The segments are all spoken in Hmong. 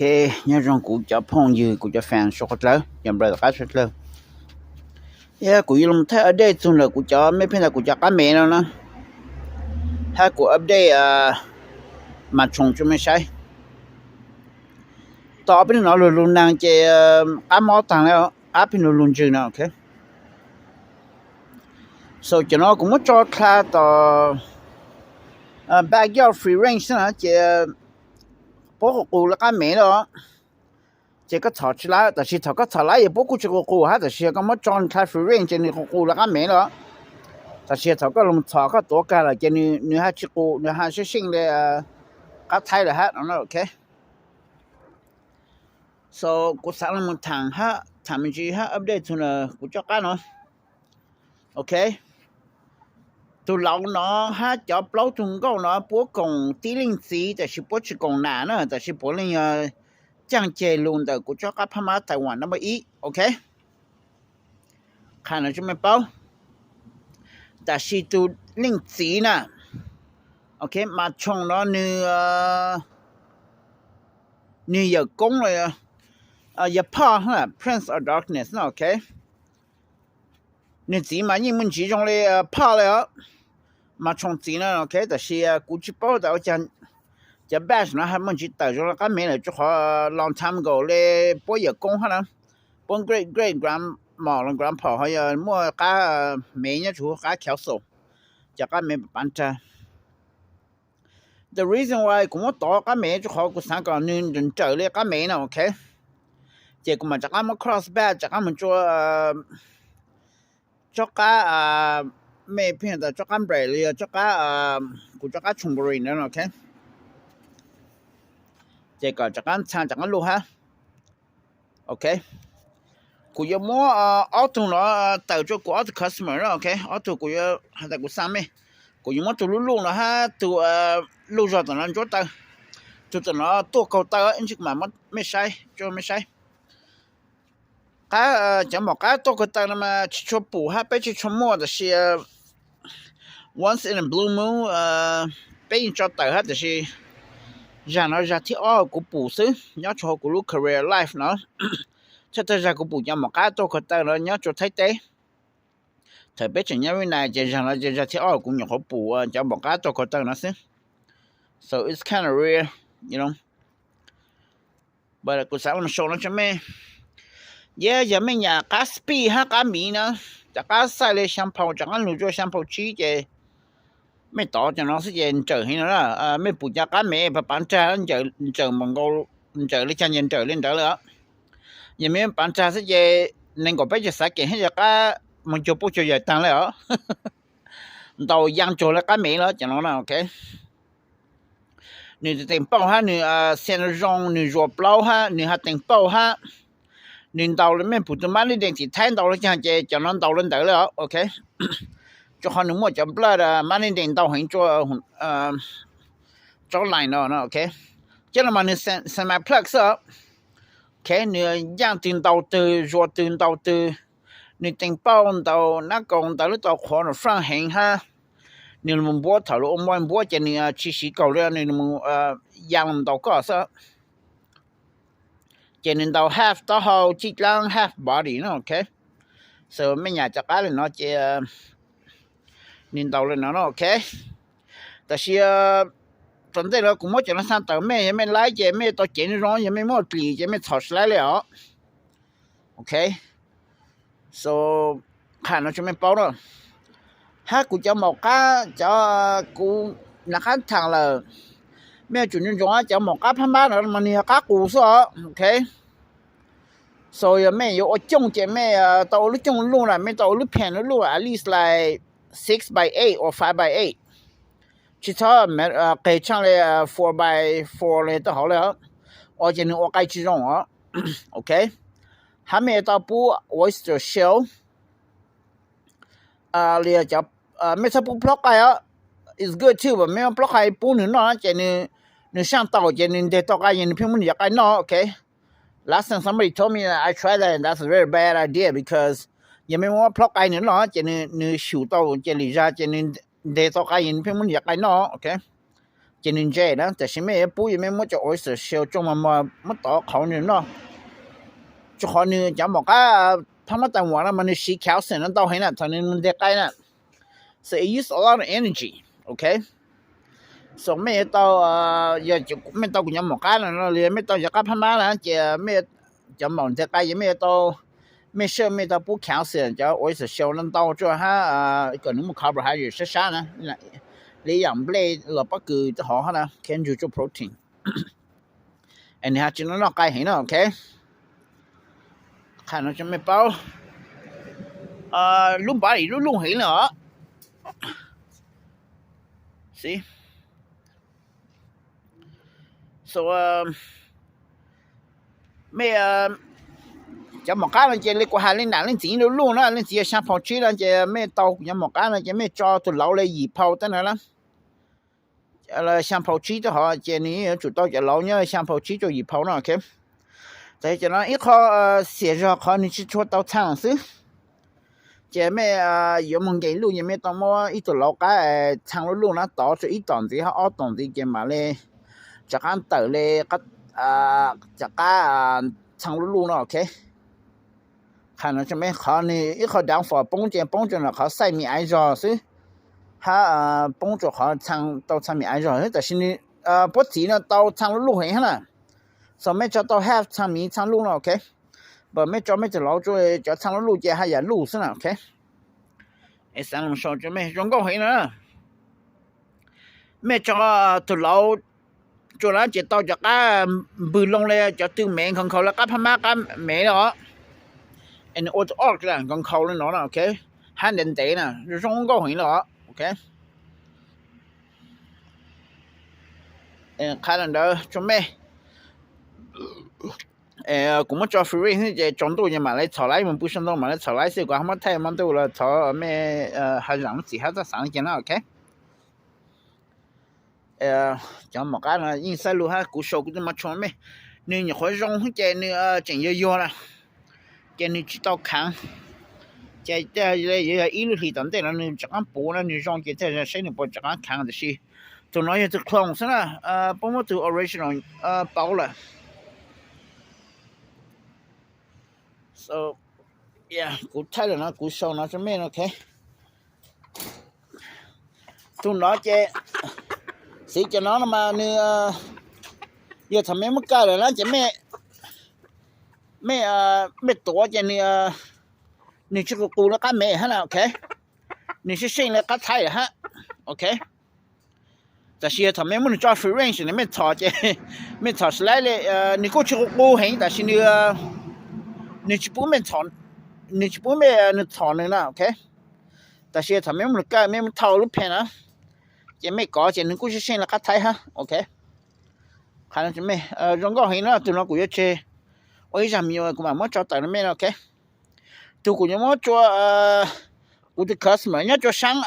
Ok, nyob zoo kuv cov phooj ywg, kuv cov fan suav qhov dlawg, cov brother qab suav dlawg. Yog kuv yuav los thaij update txug ntawm kuv cov, mej pheej ntawm kuv cov qab mev no na, hab kuv update mas tshooj tso mej saib. Tom peb no lug lug naag ces qab mob taag le, qab pheej lug lug ntswg no, ok. So cov no kuv muab tso dlha tom backyard free range na ces puab qus qus le qab mev lawm. Ces koj txhom tsi lawm, tab sis thaum koj txhom lawm yog puab kuj tsi qus qus hab, tab sis yog koj muab tso dlha free range ces nws qus qus le qab mev lawm. Tab sis thaum koj lug txhom koj tuav kag lawm ces nws hab tsi qus, nws hab seej seej le qab thaib lawm hab no, ok. So kuv xaav lug thaam hab thaam me ntsis hab update txug kuv cov qab no, ok. Tug laus no hab cov plaub tug nkauj no puab koom tib leej txiv, tab sis puab tsi koom nam na, tab sis puav leej yog caaj ceg lug ntawm kuv cov qab phab mab Taiwan number ib, ok. Qha no tso mej paub. Tab sis tug leej txiv na, ok, mas tshooj no nws, nws yawm koob los yog phoj, Prince of Darkness no, ok. Nws txiv mas yeej muaj ntsis zoo le phoj le os, mas tshooj txiv no, ok. Tab sis kuv tsi paub tas ua caag cov batch no hab muaj ntsis tawm zoo le qab mev lawm, rua qhov long time ago le puab yawm koob hab na, puab great great grandma los grandpa ho yog muaj qab mev nyob tsuas hu qab council, cov qab mev pav nrag. The reason why kuv muab tov qab mev rua qhov kuv xaav kom nws nrawm nrawm le qab mev no, ok. Ces kuv mam rov qab muab cross back rov qab moog rua tsob qab, mej pheej tas tsob qab nplaim los yog tsob qab, kuv tsob qab tshooj npori no, ok. Ces kom rov qab ntxhee rov qab luj hab, ok. Kuv yuav muab ob tug no tawm rua kuv ob tug customer na, ok. Ob tug kuv yuav has tas kuv xaa mej, kuv yuav muab tug luj luj no hab tug luj zog tom no ntsuab taw, tug tom no tuaj kaug taw, ib ntsis kuv mam muab mej saib, tso mej saib. Qab, cov maum qab tuaj kaug taw no mas tsi tshua pum hab peb tsi tshua muaj, tab sis once in a blue moon peb yeej tso tawm hab, tab sis zag no zag thib ob kuv pum xwb nyob rua huv kuv lub career life no. Tshaj tag zag kuv pum cov maum qab tuaj kaug taw no nyob rua Thaib teb. Thaum peb tseem nyob Vib Nais ces zag no ces zag thib ob kuv nyuam qhuav pum cov maum qab tuaj kaug taw no xwb. So it's kind of rare, you know. Kuv xaav lug show no tso mej. Yog mej nyam qab speed hab qab miv na, rov qab xaij le xyaa phau, rov qab lug rua xyaa phau tsib ces mej tov cov no xwb ces nrawm heev no na. Mej pum cov qab mev pav pav nrag, nrawm nkaus, nrawm le caag ces nrawm le ntawd lawm os. Yog mej pav nrag xwb ces neeg nkaum peb caug xav kev hab yog qab moog cuag puj cuag yawm taag le os. Ntaus yaa cuag le qab mev lawm cov no na, ok. Nws teem pauj hab nws xia zoo, nws zuas plaub hab nws hab teem pauj hab. Nws ntaus le mej pum tug mab nib dees tim Thaib ntaus le caag ces cov no ntaus le ntawd le os, ok. Rua qhov nws muaj cov blood mab nib dees ntau heev rua tsob line no, ok. Cov no mas nws semi plug xwb os. Ok, nws yaaj twg ntaus twg, zuas twg ntaus twg. Nws teem pauj ntaus nab kaus ntawd lub tau qhuav nws front heev hab. Nws lug npuab thaum lug ua npuab ces nws tsi siv kaus le, nws mus yaa lug ntaus koj xwb. Ces nws ntaus half taub hau, cij dlaab, half body no, ok. So mej nyam cov qab le no ces nws ntaus le no no, ok. Tab sis tom ntej no kuv muab cov no xaa tawm mej, yog mej like ces mej tau ceev zoo, yog mej muaj dlim ces mej txhom sib laib le os. Ok, so qha no tso mej paub na. Hab kuv cov maum qab, cov kuv nrov qab thaam lawm, mej yuav tsum ntsoov ntsoov cov maum qab phab npab no mas nws yog qab qus xwb os, ok. So yog mej yuav ua cooj ces mej tau ua lub cooj luj na, mej tau ua lub pen luj luj, at least like six by eight or five by eight. Tsi txhob qeg tshaaj le four by four le tau hauv le, ua ces nws ua qai tsi zoo os, ok. Hab mej yuav tau pub oyster shell, mej txhob pub plaub qai os, it's good too, but mej muab plaub qai pub nws noj ces nws saaj tau ces nws nteg tau qai, nws pheej muab nws cov qai noj, ok. Last time somebody told me that I tried that and that's a very bad idea because yog mej muab plaub qai nws noj ces nws xyum tau ces lwm zag ces nws nteg tau qai, nws pheej muab nws cov qai noj, ok. ces nws ntse na. Tiam sis mej yuav pub yog mej muab cov oyster shell tsoo mos mos muab tov qhauv nws noj, rua qhov nws cov mom qab phab mab Taiwan no mas nws siv calcium no ntau heev na thaum nws mus nteg qaib na. So it use a lot of energy, okay? So mej yuav tau, yog mej tau kuv cov mom qab no los mej tau cov qab phab mab na ces mej cov mom nteg qaib ces mej yuav tau, mej saj mej tau pub calcium cov oyster shell no ntau rua hab kom nws muaj carbohydrate sab sab na, li yam nplej los pob kws hov hab na, nrug tsua protein. Nws has tsi noj noj qai heev no, okay. Qha no mej paub, lub npav lim lub luj heev na os. So mej, cov mom qab no ces li kuv has li nam leej txiv lub luj na, leej txiv yog xyaa phaus tsib no ces mej tau kuv cov mom qab no ces mej tso tug lauv li yim phau teb na, xyaa phaus tsib teb hov ces nws yuav tsum tau cov lauv nyob xyaa phaus tsib rua yim phau no, okay. Txawm cov no ib qho xiam zog qhov nws tsi tshua tau txhaa xwb. Ces mej yuav moog nkees luj ces mej tau muab ib tug lauv qab txhaa lub luj na tov tsua ib tom ntxiv hab ob tom ntxiv ces mam li rov qab tawm li cov qab txhaa lub luj no, okay. Qha no mej qhov nws ib qho downfall poob ces poob rua qhov xaij mi aiv zog xwb, hab poob rua qhov tau txhaa mi aiv zog xwb. Tab sis nws puab txiv no tau txhaa lub luj heev hab na. So mej tso tau half txhaa mi txhaa luj no, okay. But mej tso mej tug lauv tsua cov txhaa lub luj ces haj yam luj xwb na, okay. Xaav loo sau rua mej zoo nkauj heev na. Mej tso tug lauv tsua na ces tau cov qab npwg loo li cov tw mev nkhaus nkhaus li qab phab mab qab mev los, ua tug orb nkhaus nkhaus li no na, okay. Hab ntev ntev na, zoo nkauj heev los, okay. Qha ntawd tsua mej. Kuv muab tso free range xwb ces tsaus ntuj ces mam li txhom laiv, moog pw saum ntuj mam li txhom laiv xwb, kuv ho muab thaij hmo ntuj los thov mej has zaam lub txim hab txhob xaav le caag na, okay. Cov mom qab no yeej xaib lug hab kuv sau kuv tug mov tshua mej, nws nyuam qhuav zoo xwb ces nws tseem yuag yuag na, ces nws tsi tau khaav. Ces yog ib lub hlis tom ntej no nws rov qaab puv na, nws zoo ces tej saib nws puas rov qaab khaav, tab sis tug no yog tug clone xwb na, puab muab tug original pauv lawm. Kuv thaij lawm no kuv sau no rua mej, okay. Tug no ces, xiv cov no no mas nws, yog thaum mej muab kaw lawm na ces mej, mej tuav ces nws tsi qus qus li qab mev hab na, okay. Nws seej seej li qab thaib hab, okay. Tab sis yog thaum mej muab nws tso free range nws mej txhom ces, mej txhom slight li, nws kuj tsi qus qus heev tab sis nws, nws tsi pub mej, nws tsi pub mej nws txhom nws na, okay. Tab sis yog thaum mej muab nws kaw mej muab thau lub peg na, ces mej kov ces nws kuj seej seej li qab thaib hab, okay. Qha no mej, zoo nkauj heev na, tug no kuv yuav tseg ua ib zag me nyuam kuv mam muab tso tawm rua mej no, okay. Tug kuv yuav muab tsua, kuv tug customer nyob tsua saab,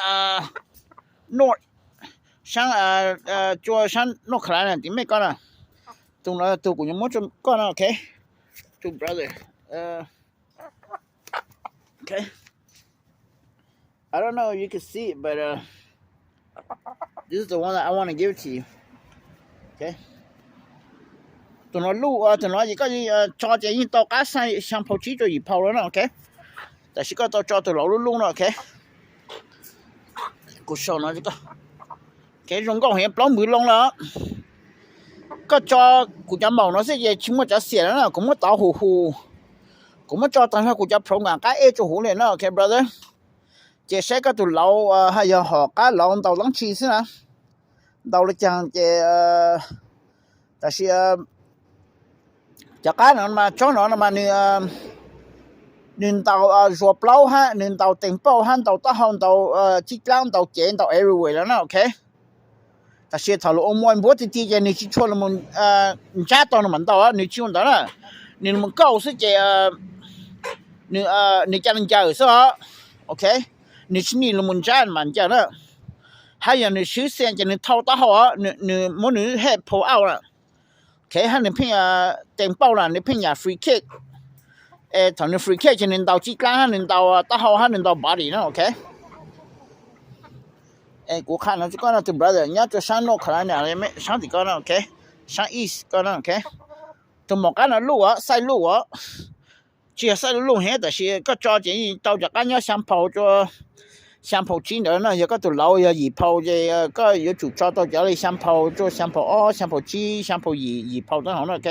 saab, tsua saab North Carolina tim mej koj na. Tug no tug kuv yuav muab tsua koj no, okay. Two brother. Okay. I don't know if you can see it, but this is the one that I want to give it to you. Okay. Tug no luj, tug no ces koj tso ces yeej tau qab xyaa phau tsib rua yim phau lawm na, okay. Tab sis koj tau tso tug lauv luj luj no, okay. Kuv sau no, okay, zoo nkauj heev, plaub npwg loo lawm. Koj tso kuv cov maum no xwb ces tsi muaj cov xiam lawm na, kuv muab tov hum hum, kuv muab tso taag nrho kuv cov program qab ej tsua huv li na, okay brother. Ces saib koj tug lauv hab yog hom qab lauv ntaus dlaab tsi xwb na, ntaus le caag ces, tab sis cov qab no mas tsob no no mas nws ntaus zuag plaub hab nws ntaus tees pauj hab ntaus taub hau ntaus cib dlaab ntaus cev ntaus everywhere lawm na, okay. Tab sis thaum lug ua muaj npuab tiag tiag ces nws tsi tshua lug ntsab tau nws mam ntaus, nws tsi ua ntawd na. Nws lug mus kauj xwb ces nws ca le ncaws xwb os, okay. Nws tsi nij lug mus ntsab mam ncaws na. Hab yog nws swb xia ces nws thau taub hau, nws muab nws head pull out na, okay, hab nws pheej, tees pauj na nws pheej nyam free kick. Es thaum nws free kick ces nws ntaus cib dlaab hab nws ntaus taub hau hab nws ntaus body na, okay. Es kuv qha no rau koj no, tus brother nyob rau sab North Carolina, sab tim koj no, ok, sab East koj no, ok. Tus mom qab no luj os, xaij luj os, tsis yog xaij luj luj heev, tab sis koj tso ces yeej tau cov qab nyob xya phaus rau xya phaus tsib ntawd no. Yog koj tus laus yog yim phaus ces koj yuav tsum tso tau cov li xya phaus rau xya phaus ob, xya phaus tsib, xya phaus yim, yim phaus tau hauv no, ok.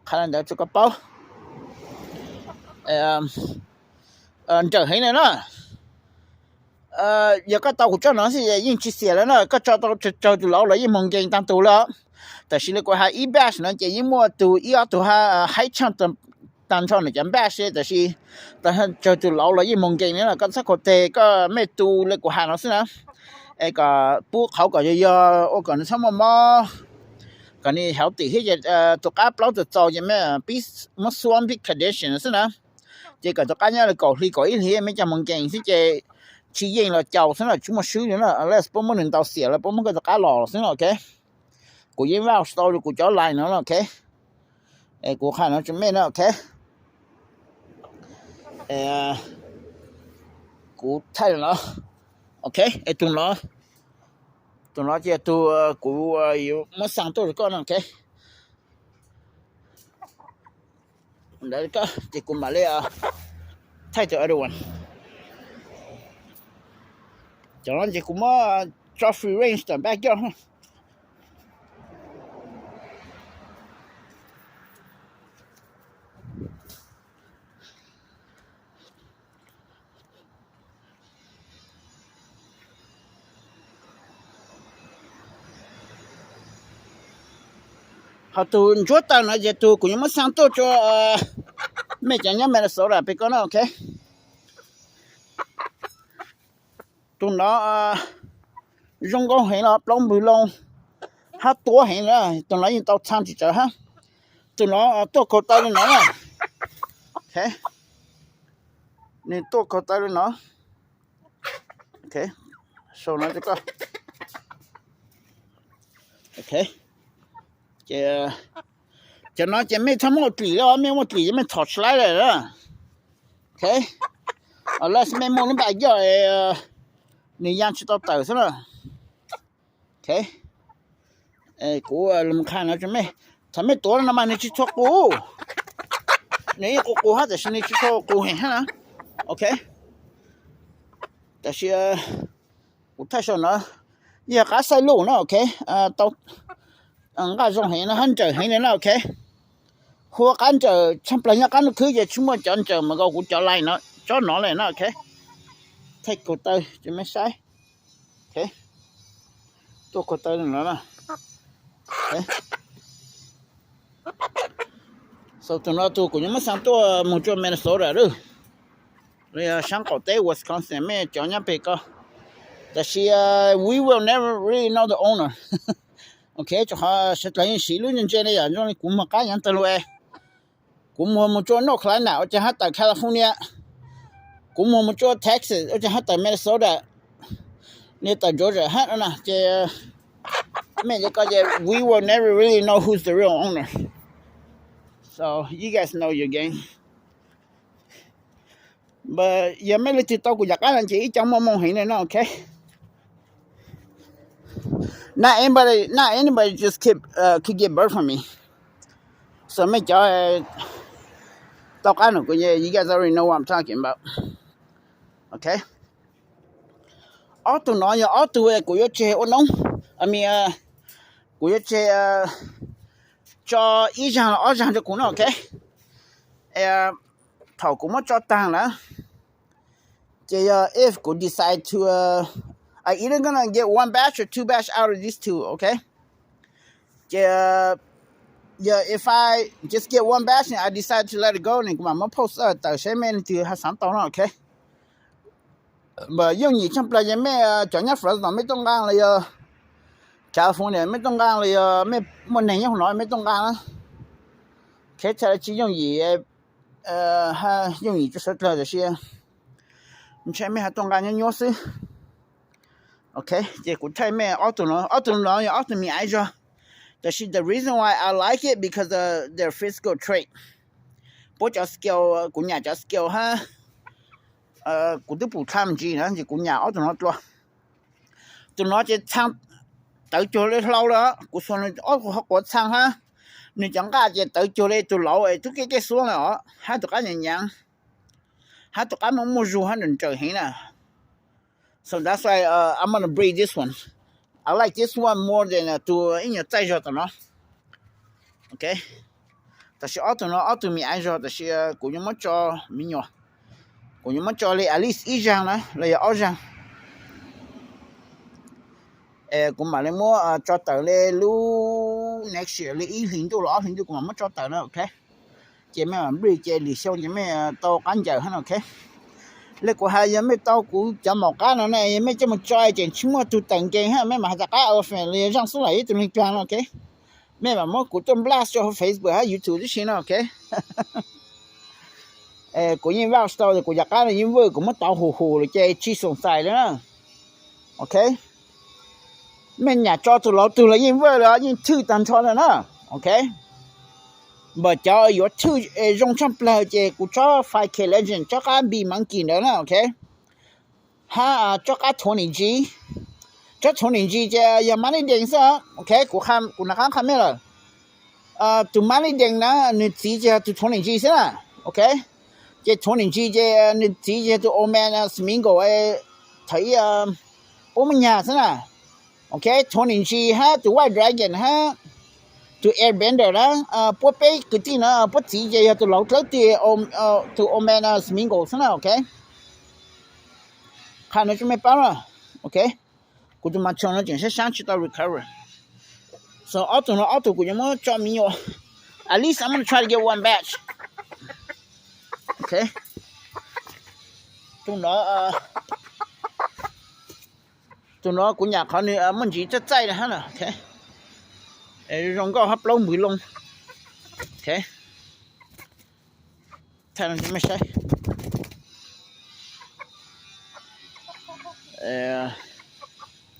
Qha li ntawd rau koj paub. Nrawm heev li na. Yog koj tau kuv tsob no xwb yeej tsis xiam lawm na, koj tso tau raug tus laus los yeej moog nkees taag tug lawm. Tab sis li kuv has ib batch no ces yeej muaj tug ib ob tug haib tshaaj taag nrho nws cov batch, tab sis raug tus laus los yeej moog nkees li na. Koj txhob khaus tes, koj mej tu li kuv has no xwb na, es kom pub qhauv kom yog yog ua kom nws txhob muaj mob, kom nws healthy thiab ces tus qab plaub txaus txaus ces mej pib muab xuab pib condition xwb na. Ces kom tus qab nyob li kaum hli kaum ib hli mej coj moog nkees xwb ces tsis yeej los caus xwb na, tsis muaj swb li na, unless puab muab nws ntaus xiam los puab muab koj tus qab los xwb na, ok. Kuv yeej vouch tau rau kuv cov line no na, ok. Kuv qha no rau mej na, ok. Kuv thaij no, ok. Es tus no, tus no ces tus kuv yuav muab xa tuaj rau koj no, ok. Ntawd koj ces kuv mam li thaij tus other one. Cov no ces kuv muab tso free range tom back yard. Ho tus ntsuab taw no ces tus kuv yuav muab xa tuaj rau mej cov nyob Minnesota pem koj no, ok. Tus no zoo nkauj heev los plaub npws loo hab tuab heev na, tus no yeej tau txha tsis tsawv hab. Tus no tuaj khaus taw li no na, ok. Nws tuaj khaus taw li no, ok. Sau no rau koj, ok. Ces cov no ces mej txhob muaj dlim li, mej muaj dlim ces mej thom tsis laib lawm, ok. Unless mej muaj lub npaj yoj nws ya tsis tau tawm xwb na, ok. Kuv qha no rau mej, thaum mej tuav no mas nws tsis tshua qus, nws yeej qus qus hab tab sis nws tsis tshua qus heev hab na, ok. Tab sis kuv thaij sau no, yog qab xaij luj na, ok. Tau nqaj zoo heev no hab nrawm heev li na, ok. Hu ua qab nrawm tshaj plaws nyob qab ntuj khwb ces tsis muaj cov nrawm mas nkaus kuv cov line no, tsob no li na, ok. Thaij khaus taw rau mej saib, ok. Tuaj khaus taw li no na. Xaus tus no tus kuv yuav muab xa tuaj moog rua Minnesota lawm, sab qaum teb Wisconsin, mej cov nyob pem ko. Tab sis we will never really know the owner. Ok, rau qhov sawv dlawg yeej siv lub ntse ntse li yom, zoo li kuv moog qab nyob tawg lug es kuv muag moog rua North Carolina ua caag hab tawm California, kuv muag moog rua Texas ua caag hab tawm Minnesota, nws tawm Georgia hab no na, ces mej li ko ces we will never really know who's the real owner. So you guys know your game. But yog mej leej twg tau kuv yav qab no ces ib co muaj moo heev li no, ok. Not anybody, not anybody just keep, uh, could get bird from me. So mej cov tau qab no kuv, you guys already know what I'm talking about. Ok. Ob tug no yog ob tug kuv yuav tseg ua noob, I mean, kuv yuav tseg tso ib zaag los ob zaag rau kuv no, ok. Thaum kuv muab tso taag lawm, ces yog if kuv decide to, uh, I either gonna get one batch or two batch out of these two, ok. Ces yog if I just get one batch and I decide to let it go, ne kuv mam muab post tawm saib mej leej twg ho xaav tau no, ok. But yooj yim tshaj plaws ces mej cov nyob Fresno mej tuaj nqaa los yog California mej tuaj nqaa los yog mej muaj neeg nyob huv no mej tuaj nqaa na. Kev thaij tsis yooj yim, yooj yim rua sawv dlawg tab sis ntshe mej ho tuaj nqaa nyuab nyuab xwb. Ok, ces kuv thaij mej ob tug no, ob tug no yog ob tug me aiv zog. Tab sis the reason why I like it because of their physical trait. Puab cov skill, kuv nyam cov skill hab kuv twb pum dlha me ntsis na ces kuv nyam ob tug no dlua. Tus no ces txhaa tawv cuag li hlau lawm, kuv xuas nws ob qho quav txhaa hab, nws cov nqaj ces tawv cuag li tus lauv es tub kej kej xuab lawm os, hab tus qab nyaav nyaav, hab tus qab muaj muaj zug hab nrawm nrawm heev na. So that's why I'm gonna breed this one. I like this one more than tus ib nyuag txaij zog tom no. Ok, tam sim ob tug no ob tug me nyuam zog, tam sim kuv yuav muab tso me nyuam, kuv yuav muab tso li at least ib zaag na los yog ob zaag. Kuv mam li muab tso tawm li lub next year li ib hlis ntuj los ob hlis ntuj kuv mam muab tso tawm na, ok. Ces mej mam breed ces lwm xyoo ces mej tau qab ncaws hab na, ok. Li kuv has, yog mej tau kuv cov maum qab no ne, yog mej coj mus tso tseem tsis muaj tug tawm nkees hab, mej mam has tas qab elephant los yog zaaj xub laim ib tug neeg dlaag no, ok. Mej mam muab kuv tuaj blast rua hauv Facebook hab YouTube tib si no, ok. Kuv yeej vouch tau tias kuv cov qab no yeej vwj, kuv muab tov hum hum lawm ces tsis xoom xais li na. Ok, mej nyam tso tug lauv tug los yeej vwj lawm, yeej thwj tag nrho lawm na. Ok, npam cov yuav thwj zoo tshaj plawg ces kuv tsob five K Legend, tsob qab big monkey ntawd na, ok, hab tsob qab twenty G. Tsob twenty G ces yog Money Deng xwb, ok. Kuv nov qab qha mej lawm, tus Money Deng na, nws txiv ces yog tus twenty G xwb na, ok. Ces twenty G ces nws txiv ces yog tus Old Man Smeagol, thaum ub muaj nyag xwb na. Ok, twenty G hab tus White Dragon hab tus Airbender na, puab peb kwv tij na, puab txiv ces yog tus lauv dlawb twg, tus Old Man Smeagol xwb na, ok. Qha no rua mej paub na, ok. Kuv tus mas tshoo no tseem sab saab tsis tau recover. So ob tug no ob tug kuv yuav muab tso me nyuam. At least I'm gonna try to get one batch. Ok, tus no, tus no kuv nyam qhov nws muaj ntsis txaij txaij hab na, ok. Zoo nkauj hab plaub npws loo, ok.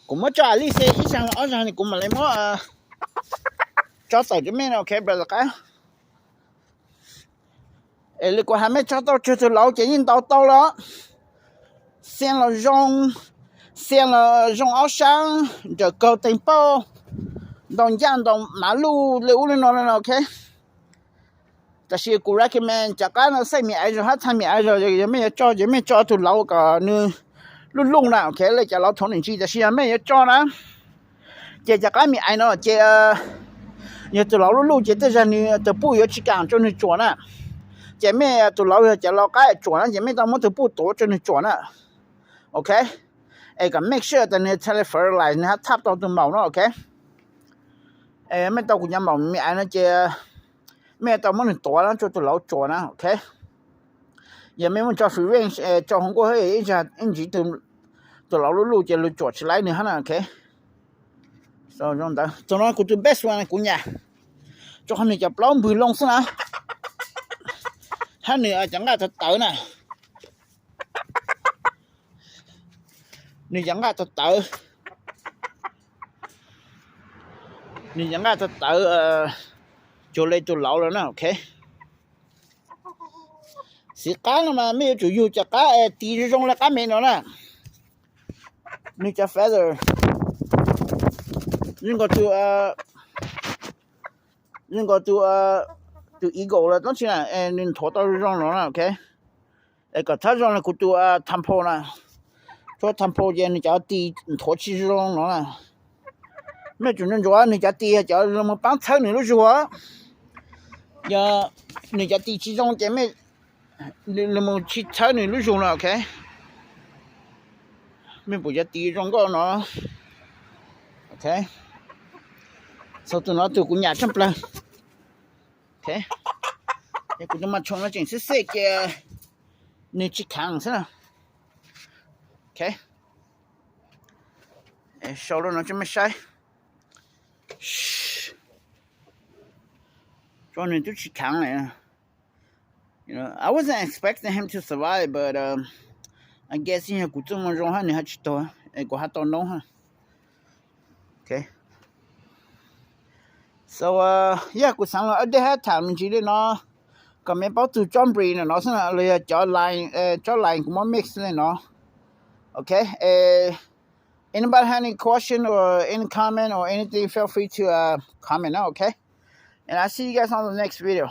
Kuv muab tso at least ib zaag los ob zaag kuv mam li muab tso tawm rua mej no, ok brother qab. Es li kuv has, mej tso tau tsawg tug lauv ces yeej ntaus tau lawm. Xia los zoo, xia los zoo ob sab, nrawm kaug teeg pauj, ntaus ncaj ntaus mav luj li ub li no, ok. Tab sis kuv recommend cov qab no xaij me aiv zog hab txhaj me aiv zog, yog mej yuav tso ces mej tso tug lauv kom nws luj luj na, ok. Le cov lauv twenty G, tab sis yog mej yuav tso na, ces cov qab me aiv no ces yog tug lauv luj luj ces tej zag nws tug puj yuav tsis kaam rua nws tsuam na. Ces mej tug lauv yog cov lauv qab tsuam na ces mej tau muab tug puj tuav rua nws tsuam na, ok. Es kom make sure tas nws txhaj le fertilize, nws hab thaj tau tug maum no, ok. Es mej tau kuv cov maum me aiv no ces mej tau muab nws tuav rua tug lauv tsuam na, ok. Yog mej muab tso free range, tso hauv nkuaj ib ntsis tug lauv luj luj ces luag tsuam tsis laib nws hab na, ok. Tus no kuv tus best one kuv nyam, rua qhov nws cov plaub npws loo xwb na, hab nws cov nqaj tawv tawv na. Nws cov nqaj tawv tawv, nws cov nqaj tawv tawv cuag le tus lauv lawm na, ok. Txiv qab no mas mej yuav tsum yug cov qab tis zoo zoo le qab me no na. Nws cov feather zoo nkaus tus, zoo nkaus tus, tus eagle los tub tsi na, nws nthuav tau zoo no na, ok. Es kom txhob zoo le kuv tus tadpole na, tub tadpole ces nws cov tis nthuav tsis zoo no na. Mej tsum ntsuav nws cov tis, cov lug moog paab txhawb nws lub zug. Yog nws cov tis tsis zoo ces mej lug moog tsis txhawb nws lub zug no, ok. Mej pum cov tis zoo nkauj no, ok. Xaus tus no tus kuv nyam tshaj plawg. Ok, kuv tus mas tshoo no tseem xeb xeb ces nws tsis khaav xwb na. Ok, sau rau no tso mej saib. Tso nws tub tsis khaav li. I wasn't expecting him to survive, but I guess yog kuv txuj moo zoo hab nws ho tsis tuag, kuv ho tau noob hab. So yog kuv xaav los update hab tham me ntsis li no, kom mej paub txug tsob breed no xwb na, los yog cov line, tsob line kuv muab mix li no. Ok, Anybody have any question or any comment or anything, feel free to uh, comment, okay? And I'll see you guys on the next video.